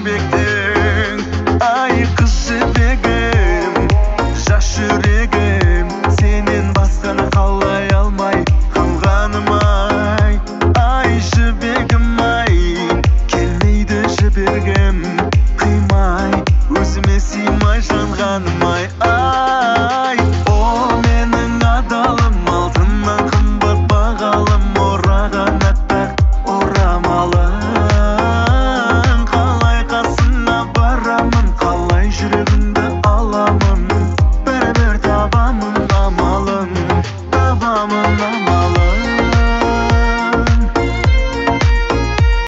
Жібектің. Ай, қыз жібегім, жас жүрегім, сенен басқаны қалай алмай қалғаным ай. Ай, жібегім ай, келмейді жібергім.